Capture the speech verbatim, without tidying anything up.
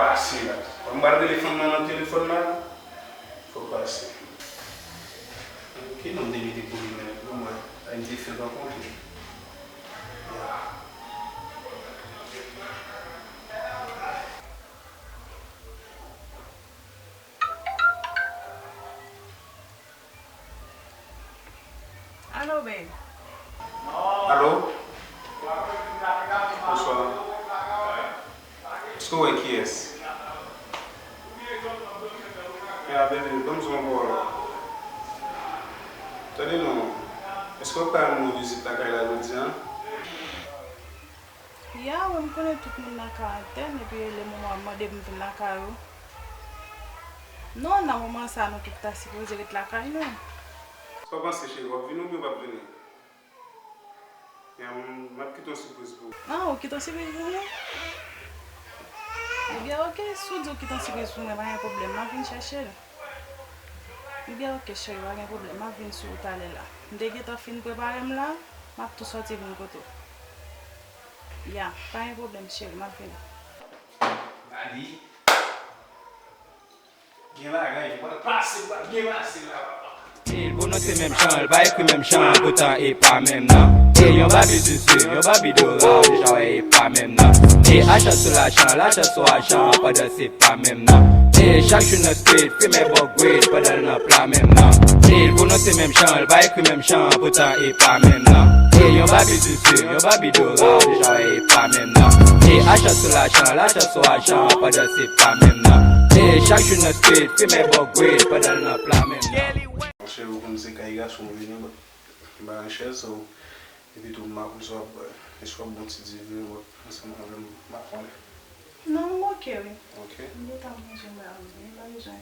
Pase la. Mwen pral rele fanm nan nan telefòn la. Fò pase. Ki non m te mete pou li menm? Bon, mwen, ay, m te fè rankontre. Ya. Alo, babe. Alo? Bonswa. Èske w wè kiyès? Ya, baby, ban m di w yon pawòl. Tande non, èske w pral rann mwen vizit lakay la jodi a? Ya, wi, m konnen tout moun nan karantèn, epi lè manman ap mande m vin lakay ou. Non, nan moman sa, nou tout ta sipoze ret lakay nou. Sa w panse, cheri, w ap vini oubyen w p ap vini? Ya, m, m ap kite yon sipriz pou ou. Ah, ou kite yon sipriz pou mwen? Ebyen, oke, si w di w kite yon sipriz pou mwen, pa gen pwoblèm, m ap vin chèche l. Ebyen, oke, cheri, pa gen pwoblèm, m ap vin sou ou talè la. M te gentan fin prepare m la, m ap tou sòti vin kote w. Ya, pa gen pwoblèm, cheri, m ap vini. Madi. Gen bagay, pral pase, pral gen pase la, papa. E l pwononse menm jan, l pa ekri menm jan, poutan e pa menm nan. E yon babi zuzu, yon babi dora, ou deja wè e pa menm nan. E achan sou lachan, lachan sou achan, pandan se pa menm nan. E chak jou nan street, fimen bon grid, pandan l nan pla menm nan. E l pwononse menm jan, l pa ekri menm jan, poutan e pa menm nan. E yon babi zuzu, yon babi dora, ou deja wè e pa menm nan. E achan sou lachan, lachan sou achan, pandan se pa menm nan. E chak jou nan street, fimen bon grid, pandan l nan pla menm nan. Monchè, ou konn se kay gason m vini, but m pa gen chèz, so, epi tou, m pa konn si w ap, si w ap bon ti divin, but, ansanm avè m, m pa konnen. Non, m oke, wi. Oke? M gentan manje, m pa bezwen, m pa bezwen.